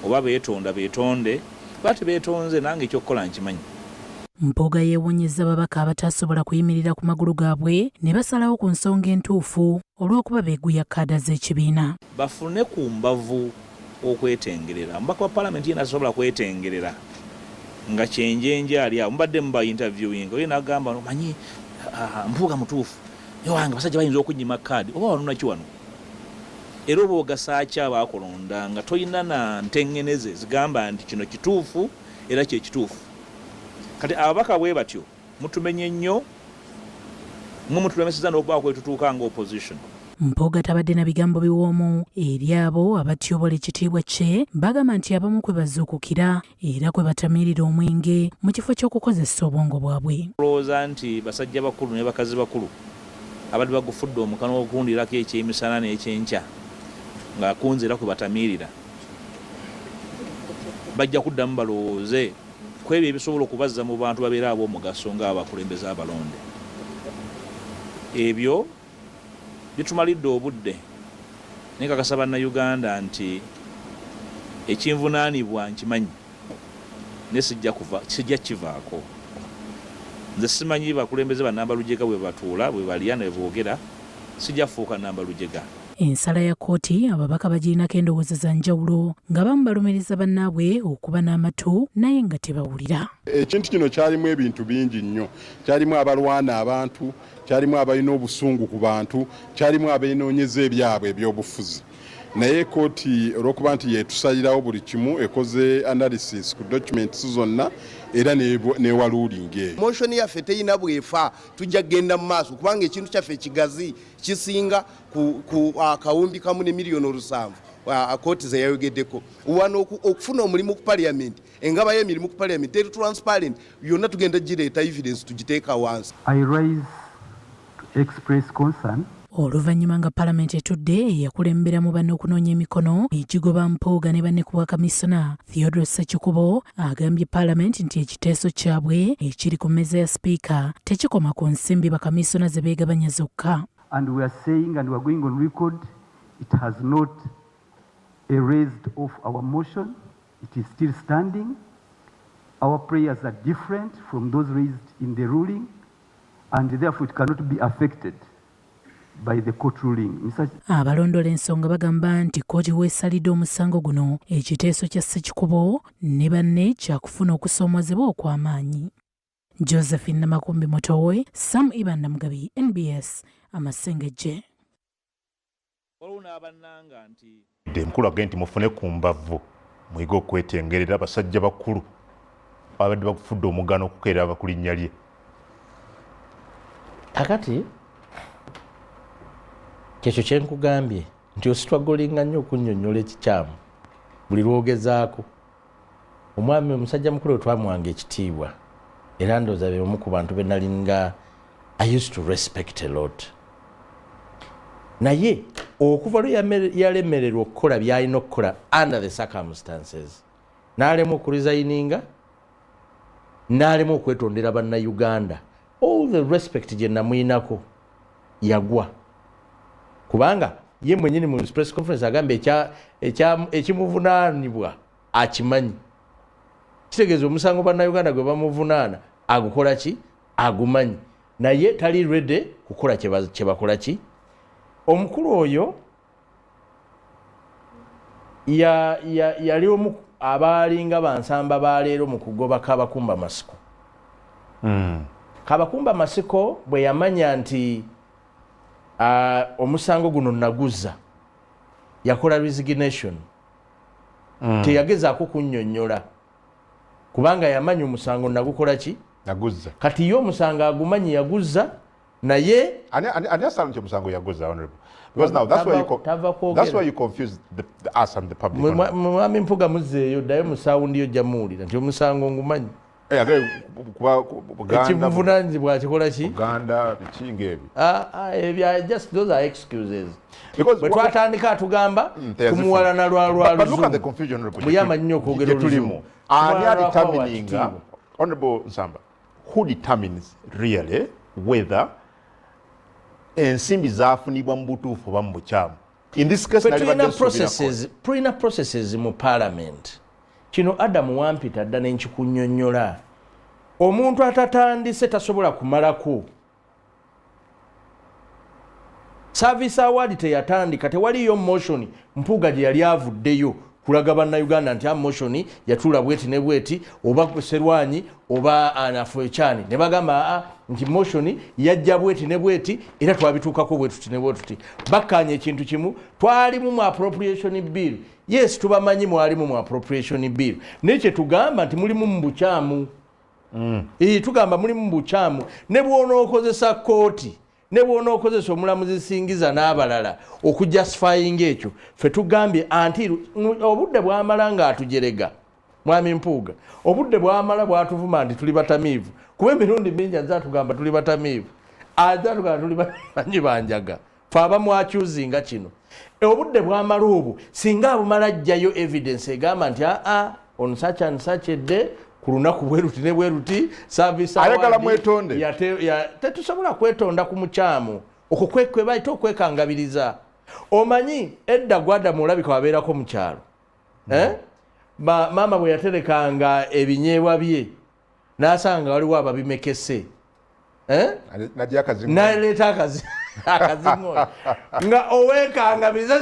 oba beetonda beetonde, oba tebeetonze nange ekyokukola nkimanyi. Mpuuga yeewuunyizza ababaka abataasobola kuyimirira ku magulu gaabwe ne basalawo ku nsonga entuufu olw'okuba beeguya kaada z'ekibiina. Bafune ku mbavu okwetengerera. Omubaka wa palamenti yena tasobola kwetengerera nga kyenjenje ali awo. Mubadde muba interviewing oyo n'agamba omanyi Mpuuga mutuufu, ewange basajja bayinza okunyima kaadi oba wanona ki wano, era oba ogasa ki abaakulonda nga tolina na ntengeneze zigamba nti kino kituufu era kye kituufu. Kati ababaka bwe batyo mutumenye nnyo, mwe mutulemeseza n'okubaako we tutuuka nga opposition. Mpuuga tabadde na bigambo biwoomu eri abo abatyobola ekitiibwa kye, bagamba nti abamu kwe bazuukukira era kwe batamiirira omwenge mu kifo ky'okukozesa obwongo bwabwe. Olowooza nti basajja bakulu ne bakazi bakulu abadde bagufudde omukano okundiirako ekyemisana n'ekyenkya nga kunze era kwe batamiirira bajja kuddamu balowooze ku ebyo ebisobola okubazza mu bantu babeere ab'omugaso ng'abakulembeze abalonde. Ebyo bitumalidde obudde naye nkakasa Bannayuganda nti ekinvunaanibwa nkimanyi naye sijja kuva sijja kivaako. Nze simanyi bakulembeze ba namba lujega bwe batuula, bwe balya ne boogera, sijja kufuuka namba lujega. Ensala ya kkooti ababaka bagirinako endowooza za njawulo ng'abamu balumiriza bannaabwe okuba n'amatu naye nga tebawulira. Ekintu kino kyalimu ebintu bingi nnyo, kyalimu abalwana abantu, kyalimu abalina obusungu ku bantu, kyalimu abenoonyeza ebyabwe ebyobufuzi. Naye kkooti olw'okuba nti yetusalirawo buli kimu ekoze analysis ku documents zonna era newa ruling eyo. Motion yaffe teyina bwefa, tujja kugenda mu maaso kubanga ekintu kyaffe kigazi kisinga ku akawumbi kamu ne miliyoni 7 kkooti ze yayogeddeko. Wano okufuna omulimu ku parliament, engaba y'emirimu ku parliament teri transparent, yonna tugenda gireeta evidence tugiteeka wansi. I rise to express concern. Oluvannyuma nga palamenti etudde, eyakulemberamu banne okunoonya emikono egigoba Mpuuga ne banne ku bwakamisona Theodore Ssekikubo agambye palamenti nti ekiteeso kyabwe ekiri ku mmeeza ya sipiika tekikoma ku nsimbi bakamisona ze beegabanya zokka. And we are saying, and we are going on record, it has not erased off our motion. It is still standing. Our prayers are different from those raised in the ruling, and therefore it cannot be affected by the court ruling. Mr. Abalondola ensonga bagamba nti kkooti weesalidde omusango guno ekiteeso kya Ssekikubo ne banne kyakufuna okusoomoozebwa okw'amaanyi. Josephine Namakumbi Mutowe, Sam Ibanda Mugabi, NBS, Amasengejje. Waliwo n'abannanga nti Mukulu agambye nti mufune ku mbavu muyige okwetengerera, basajja bakulu abadde bakufudde omugano okukeera ku linnya lye. Kakati kyekyo kyenkugambye nti ositwagolinga nnyo okunnyonnyola ekikyamu buli lwogezaako. Omwami omusajja mukulu twamuwanga ekitiibwa era ndowooza be omu ku bantu be nalinga I used to respect a lot, naye okuva lwe yalemererwa okukola byalina okukola under the circumstances, n'alema okuresigninga, n'alema okwetondera Bannayuganda, all the respect gye namuyinako yagwa, kubanga ye mwenyini mu press conference agamba ekimuvunaanibwa akimanyi. Kitegeeza omusango Bannayuganda gwe bamuvunaana agukola ki? Agumanyi, naye tali ready kukola kyebakola ki. Omukulu oyo yali omu abaalinga bansamba baleero mu kugoba Kabakumba Masiko. Kabakumba Masiko bwe yamanya nti omusango guno naguza, yakola resignation. Teyagezaako kunnyonnyola kubanga yamanya omusango nagukola ki? Naguza. Kati ye omusango agumanyi, yaguza. Naye Ani asala nti omusango yaguza, honorable? Because now that's why you that's why you confuse us and the public. Mwami Mpuga muzeeyo ddayo mu sound yo ojja muwulira nti omusango ngumanyi. Ekimuvunanyizibwa akikola ki? Uganda biki ng'ebyo. Ah, ah, ebya just those are excuses. Bwe twatandika atugamba tumuwalana lwa lwa luzungu. Muye amanyi nnyo okwogera oluzungu. Ani adetermininga, Honorable Nsamba, who determines really whether ensimbi zafunibwa mu butuufu oba mu bukyamu? In this case, tulina processes mu parliament. Kino Adamu wampita dda ne nkikunnyonnyola. Omuntu atatandise tasobola kumalako. Service award teyatandika, tewaliyo motion Mpuuga gye yali avuddeyo kulaga bannayuganda nti a motion yatuula bweti ne bweti, oba Serwanyi oba anafu ekyani ne bagamba aa nti motion yajja bweti ne bweti era twabituukako bwe tuti ne bwe tuti. Bakkaanya ekintu kimu, twalimu mu appropriation bill. Yes, tubamanyi mwalimu mu appropriation bill, naye kye tugamba nti mulimu mu bukyamu. Tugamba mulimu mu bukyamu ne bw'onookozesa kkooti, ne bw'onookozesa omulamuzi Singiza n'abalala okujustifyinga ekyo. Ffe tugambye anti obudde bwamala ng'atujerega Mwami Mpuuga, obudde bwamala bwatuvuma nti tuli batamiivu, kuba emirundi mingi azze atugamba tuli batamiivu, azze atugamba tuli banywi banjaga, fe abamwakyuzinga kino. Obudde bwamala obwo singa abumala ajjayo evidence egamba nti aa on such and such a day, ku lunaku bweruti ne bweruti, service ayagala mwetonde. Tetusobola kwetonda ku mukyamu okwo kwe bayita okwekangabiriza. Omanyi edda gwadamu olabika wabeerako mu kyalo, eh? Maama bwe yaterekanga ebinyeebwa bye n'asanga waliwo ababimekese, eh? Naleeta akazingonya nga owekangabiriza.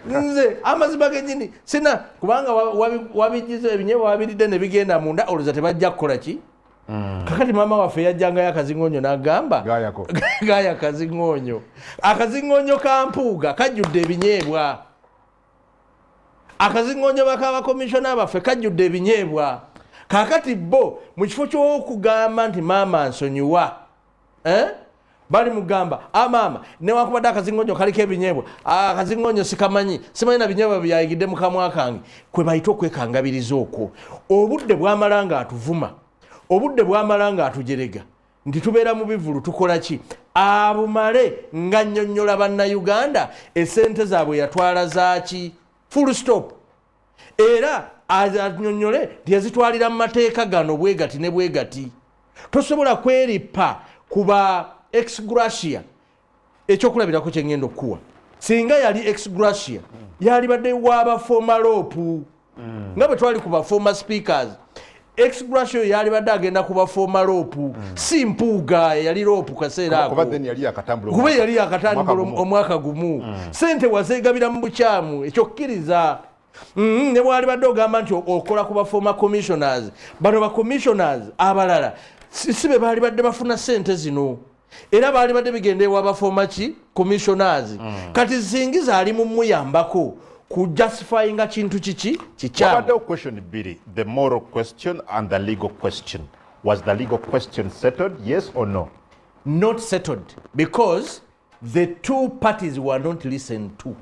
Nze amazima genyini sina, kubanga wabigize ebinyeebwa wabiridde ne bigenda munda, olowooza tebajja kukola ki? Kakati maama waffe yajjangayo akazingonyo n'agamba gaya akazingonyo, akazingonyo ka Mpuuga kajjudde ebinyeebwa, akazingonyo bakabakomishona baffe kajjudde ebinyeebwa. Kakati bo mu kifo ky'okugamba nti maama nsonyiwa, eh? Bali mugamba a maama newankubadde akazingonyo kaliko ebinyeebwa, akazingonyo sikamanyi, simanyi na binyeebwa byayigidde mu kamwa kange. Kwe bayita okwekangabiriza okwo. Obudde bwamala nga atuvuma, obudde bwamala nga atujerega nti tubeera mu bivulu tukola ki, abumale nga nnyonnyola bannayuganda esente zaabwe yatwala zaaki, full stop. Era annyonnyole nti yazitwalira mu mateeka gano bwegati ne bwegati. Tosobola kwerippa kuba ex gratia. Ekyokulabirako kyengenda okukuwa, singa yali ex gratia yalibadde waba former LOP, nga bwe twali ku ba former speakers. Ex gratia oyo yalibadde agenda ku ba former LOP, si Mpuuga yali LOP kaseera ako, kuba yali yakatambula omwaka gumu. Sente wazeegabira mu bukyamu, ekyokkiriza. Ne bwalibadde ogamba nti okola ku ba former commissioners, bano ba commissioners abalala si be baali badde bafuna sente zino, era baali badde bigenda ewa ba former ki commissioners. Kati Singiza ali mu muyambako ku justifyinga kintu kiki kikyamu. Wabaddewo question bbiri, the moral question and the legal question. Was the legal question settled, yes or no? Not settled, because the two parties were not listened to.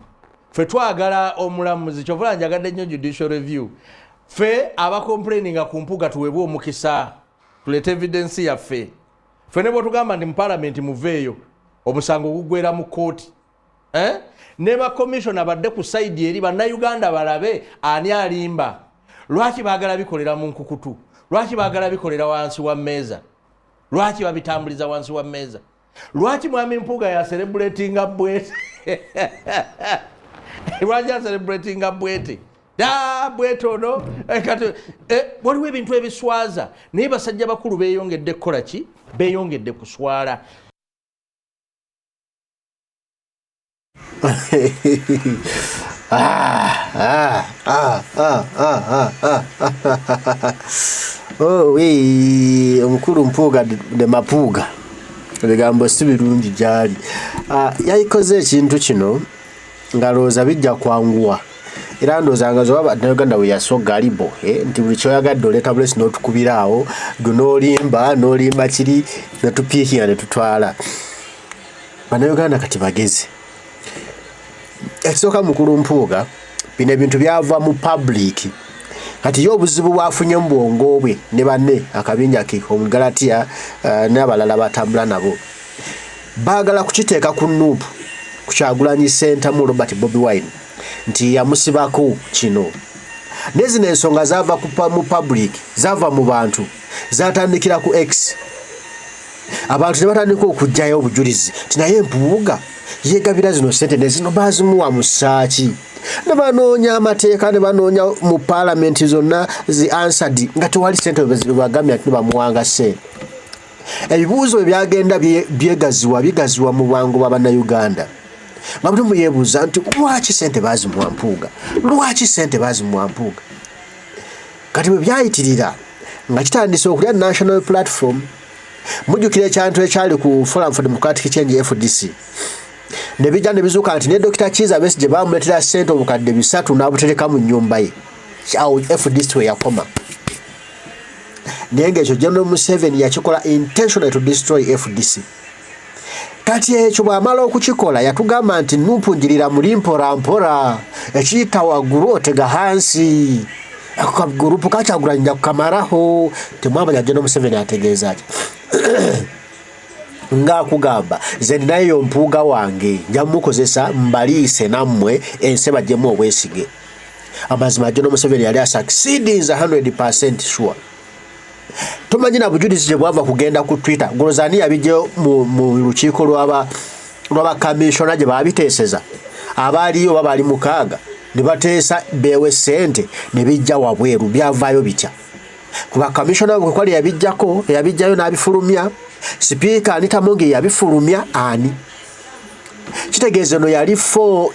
Ffe twagala omulamuzi, kyovula njagadde nnyo judicial review. Ffe abacomplaininga ku Mpuga tuweebwe omukisa tuleete evidence yaffe. Ffe ne bwetugamba nti mu palamenti muveeyo, omusango gugwera mu kooti, eh? Ne bakomishona badde ku side eri, bannayuganda balabe ani alimba. Lwaki baagala bikolera mu nkukutu? Lwaki baagala bikolera wansi wa mmeeza? Lwaki babitambuliza wansi wa mmeeza? Lwaki mwami Mpuuga yacelebratinga bwete? Lwaki yacelebratinga bwete da bwete ono? Kati waliwo ebintu ebiswaza, naye basajja bakulu beeyongedde kukola ki? Beeyongedde kuswala. Ah, ah, ah, ah, ah, ah, ah. Oh, oui, omukulu Mpuuga de Mapuuga, ebigambo si birungi gyali. Yayikoze ekintu kino nga lowooza bijja kwanguwa, era ndowooza nga zoba bannayuganda bwe yasoga alibo, nti buli kyoyagadde oleeta bulesi n'otukubira awo gwe n'olimba n'olimba kiri netupiikinga ne tutwala. Bannayuganda kati bagezi. Ekisooka, mukulu Mpuuga, bino ebintu byava mu public. Kati ye obuzibu bwafunye mu bwongo bwe ne banne, akabinja ke Omugalatiya n'abalala batambula nabo, baagala kukiteeka ku NUP, ku Kyagulanyi Ssentamu Robert Bobi Wine, nti yamusibako kino. Naye zino ensonga zaava mu public, zaava mu bantu, zatandikira ku X. Abantu ne batandika okuggyayo obujulizi nti naye Mpuuga yeegabira zino sente, ne zino bazimuwa mu ssaaki. Ne banoonya amateeka, ne banoonya mu paalamenti zonna zi Hansard nga tewali sente webagambye nti bamuwanga sente. Ebibuuzo bwe byagenda byegaziwa bigaziwa mu bwangu bwa Bannayuganda, nga buli omu yeebuuza nti lwaki sente bazimuwa Mpuuga, lwaki sente bazimuwa Mpuuga? Kati bwe byayitirira nga kitandise okulya national platform, mujjukira ekyantu ekyali ku Forum for Democratic Change, FDC, ne bijja ne bizuuka nti ne Dr Kiiza Besigye bamuleetera ssente 300,000 n'abutereka mu nnyumba ye. Awo FDC we yakoma. Naye ng'ekyo General Museveni yakikola intentionally to destroy FDC. Kati ekyo bw'amala okukikola, yatugamba nti NUP njirira muli mpora mpora, ekiyita waggulu otega hansi, ako kagurupu kakyagulanya nja kukamaraho. Temwamanya General Museveni ategeeza ki ng'akugamba, nze ninayo Mpuuga wange, nja mukozesa mbaliise nammwe ensi bajjemu obwesige. Amazima, General Museveni yali asucceedinze 100% sure. Tomanyi na bujulizi gye bwava kugenda ku Twitter. Golozani yabijjayo mu lukiiko lw'abakamishona gye baabiteeseza, abaaliyo oba baali 6 ne bateesa beewe ssente ne bijja wabweru. Byavaayo bitya? Ku bakamishona bwe kwali yabijjako, yabijjayo n'abifulumya Sipiika Anita Among yabifulumya ani? Kitegeeza eno yali fo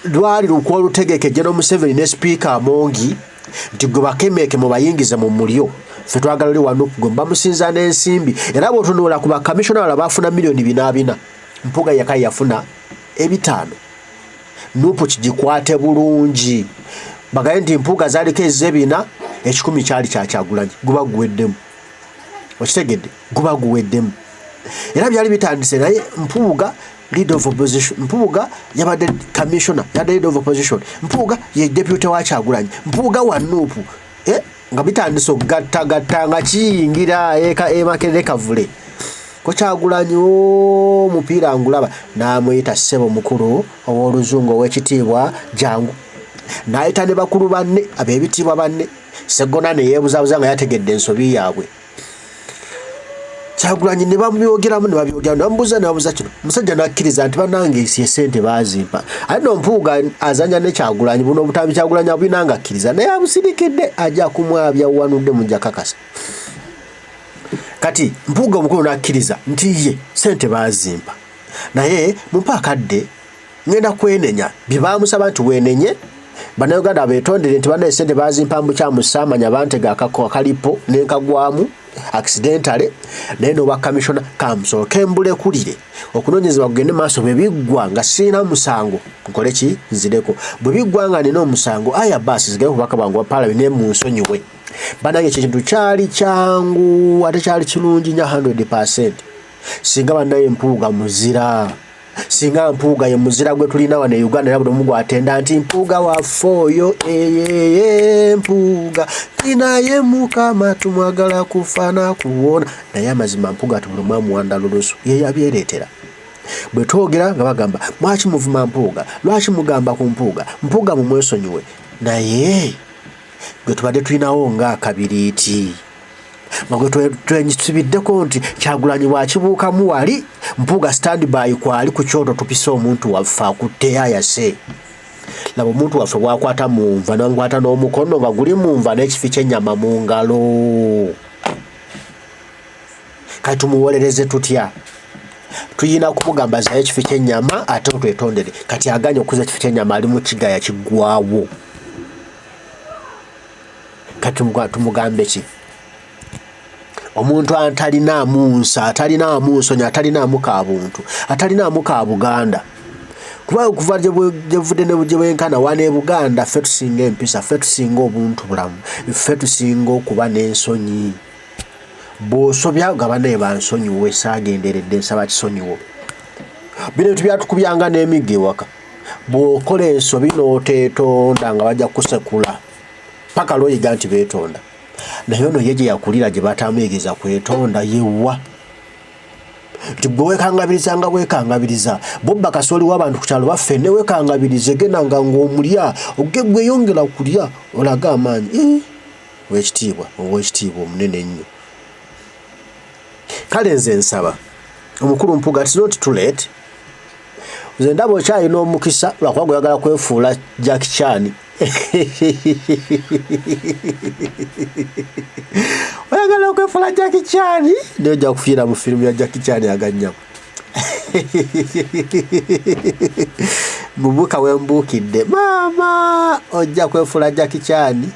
lwali lukwa olutegeke General Museveni ne Sipiika Among nti gwe bakemeeke mubayingize mu mulyo, ffe twagala oli wano gwe bamusinza n'ensimbi. Era bw'otunuula ku bakamishona bala, baafuna miliyoni 440, Mpuuga yaka yafuna 500. NUP kigikwate bulungi, bagaye nti Mpuuga zaaliko ez'ebina, 100 kyali kyakyagulanyi. Guba guweddemu, okitegedde? Guba guweddemu. Era byali bitandise. Naye Mpuuga leader of opposition, Mpuuga yabadde commissioner, yabadde leader of opposition, Mpuuga ye deputy wa Kyagulanyi, Mpuuga wa NUP, eh, nga bitandise okugattagatta nga kiyingira eka emakerere kavule ko Kyagulanyi omupiira ngulaba n'amuyita, "Ssebo mukulu ow'oluzungu ow'ekitiibwa, jangu." N'ayita ne bakulu banne ab'ebitiibwa banne. Seggona ne yeebuzabuza nga yategedde ensobi yaabwe. Kyagulanyi ne bamubyogeramu, ne babyogeramu, ne bamubuuza, ne babuuza kino, omusajja n'akkiriza nti bannange esente baazimpa. Ate no Mpuuga azanya ne Kyagulanyi. Buno obutambi Kyagulanyi abulina nga akkiriza, naye abusirikidde, ajja kumwabya wanudde mujja kakasa. Kati Mpuuga omukulu n'akkiriza nti ye sente baazimpa, naye mumpe akadde, ngenda kwenenya. Bye baamusaba nti weenenye, Bannayuganda beetondere nti bannaye sente bazimpa mbukyamu, saamanya, bantega akalipo nenkagwamu accidentally, naye noba commissioner kamusooke mbulekulire, okunoonyezebwa kugende maaso. Bwe biggwa nga sirina musango, nkole ki? Nzireko. Bwe biggwa nga nina omusango, aya baasi zigende kubaka bwange wa parliament, naye munsonyiwe. Bannange, ekyo kintu kyali kyangu ate kyali kirungi nya 100. Singa bannaye Mpuuga muzira, singa Mpuuga ye muzira gwe tulina wano e Uganda, era buli omu gwatenda nti Mpuuga waffe oyo, eyeye Mpuuga tinaye, Mukama tumwagala kufa nakuwona. Naye amazima, Mpuuga ti buli omu amuwanda lulusu, ye yabyereetera. Bwe twogera nga bagamba, "Lwaki muvuma Mpuuga? Lwaki mugamba ku Mpuuga? Mpuuga mumwesonyiwe." Naye gwe tubadde tulinawo ng'akabiriiti nga gwe twenyisibiddeko nti Kyagulanyi bw'akibuukamu wali, Mpuuga standby kwali ku kyoto, tupise omuntu waffe akutte ayase. Laba omuntu waffe bwakwata mu nva, namukwata n'omukono nga guli mu nva n'ekifi ky'ennyama mu ngalo. Kati tumuwolereze tutya? Tuyina kumugamba zayo ekifi ky'ennyama ate otwetondere. Kati aganye okuza ekifi ky'ennyama, ali mu kigaya kiggwawo. Kati tumugambe ki? Omuntu atalinaamu nsa, atalinaamu nsonyi, atalinaamu ka buntu, atalinaamu ka Buganda, kuba okuva gyevudde ne gye bwenkana wano e Buganda, ffe tusinga empisa, ffe tusinga obuntu bulamu, ffe tusinga okuba n'ensonyi. Bw'osobya nga banaye bansonyiwe, saagenderedde, nsaba kisonyiwo. Bino ebintu byatukubyanga n'emiggo ewaka. Bw'okola ensobi n'oteetonda nga bajja kukusekula paka lw'oyiga nti beetonda. Naye ono ye gye yakulira gye batamuyigiriza kwetonda yewa. Nti gwe weekangabiriza nga weekangabiriza bobba kasooli w'abantu ku kyalo baffe ne weekangabirize genda nga ng'omulya gweyongera kulya olage amaanyi. Owekitiibwa, owekitiibwa omunene ennyo. Kale nze nsaba omukulu Mpuuga, it's not too late. Nze ndaba okyalina omukisa lwakuba gwe oyagala kwefuula Jackie Chan. Oyagala okwefuula Jackie Chan naye ojja kufiira mu firimu ya Jackie Chan agannyabo. Mubuuka wembuukidde maama ojja kwefuula Jackie Chan.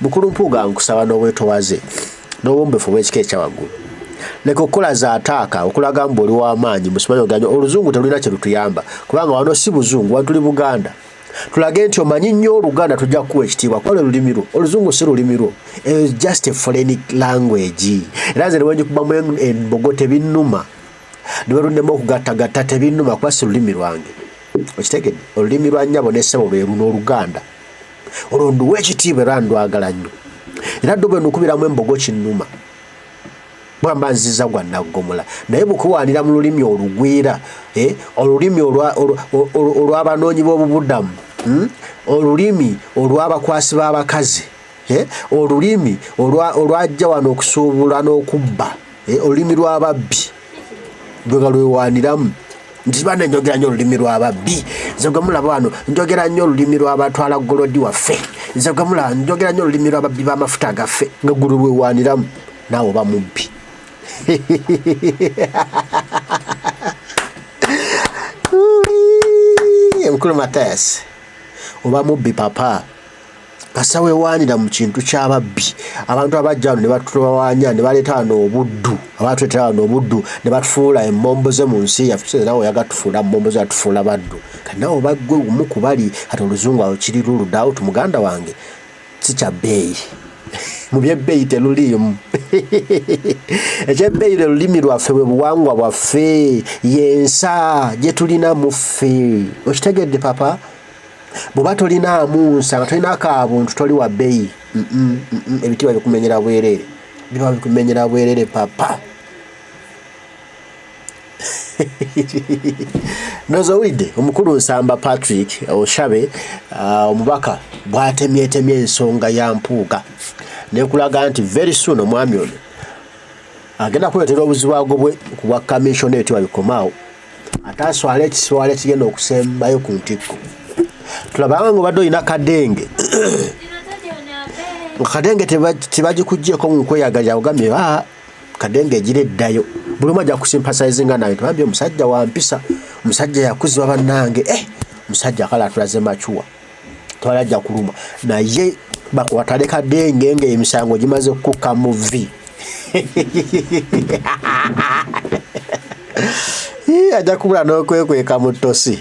Mukulu Mpuuga nkusaba n'obwetowaze n'obuwombeefu obw'ekika ekya waggulu. Leka okukola za ataaka okulaga mbu oli w'amaanyi musimanyi oganya oluzungu telulina kye lutuyamba kubanga wano si buzungu wano tuli Buganda. Tulage nti omanyi nnyo Oluganda tujja kukuwa ekitiibwa kuba lwe lulimi lwo. Oluzungu si lulimi lwo. It's just a foreign language. Era nze ne bwe ngikubamu embogo tebinnuma. Ne bwe lunnema okugattagatta tebinnuma kuba si lulimi lwange. Okitegedde? Olulimi lwa nnyabo ne ssebo lwe luno Oluganda. Olwo nduwa ekitiibwa era ndwagala nnyo. Era ddo bwe ndukubiramu embogo kinnuma. Bwamba nziza gwa naggomola. Naye bwekuwaanira mu lulimi olugwira, olulimi olw'abanoonyi b'obubudamu, olulimi olw'abakwasi b'abakazi, olulimi olwajja wano okusuubula n'okubba, olulimi lw'ababbi, gwe nga lwewaaniramu. Nti bana njogera nnyo olulimi lw'ababbi, nze gwe mulaba wano njogera nnyo olulimi lw'abatwala golodi waffe, nze gwe mulaba njogera nnyo olulimi lw'ababbi b'amafuta gaffe, nga gwe lwewaaniramu naawe oba mubbi. Mukulu Mathias oba mubbi papa. Kasa wewaanira mu kintu ky'ababbi, abantu abajja wano ne batulwanya ne baleeta wano obuddu, abatuleetera wano obuddu ne batufuula emmomboze mu nsi yaffe. Kitegeeza nawe oyagala tufuula mmomboze, atufuula baddu. Kati nawe oba ggwe omu ku bali, kati oluzungu awo kiri ruled out muganda wange, si kya bbeeyi. Mu by'ebbeeyi teruliimu. Eky'ebbeeyi lwe lulimi lwaffe, bwe buwangwa bwaffe, y'ensa gye tulina mu ffe. Okitegedde papa? Bw'oba tolinaamu nsa, nga tolina kabuntu, toli wa bbeeyi. Ebitiibwa bikumenyera bwereere, biba bikumenyera bwereere papa. Ndowooza owulidde omukulu Nsamba Patrick Oshabe, omubaka bw'atemyetemye ensonga ya Mpuuga nekulaga nti very soon omwami ono agenda kuleetera obuzibu agobwe ku bwa commissioner ebitiibwa bikomaawo, ate aswale ekiswalo ekigenda okusembayo ku ntikko. Tulabanga ng'obadde olina kadenge nga kadenge tebagikuggyeeko mu nkweyagalira, ogambye kadenge egira eddayo, buli omu ajja kusimpasayizinga naye tebambye omusajja wa mpisa, omusajja yakuzibwa bannange, omusajja kale atulaze macuwa, twali ajja kuluma, naye bakwatale kadenge ng'emisango gimaze kukka mu vvi. Ajja kubula n'okwekweka mu ttosi.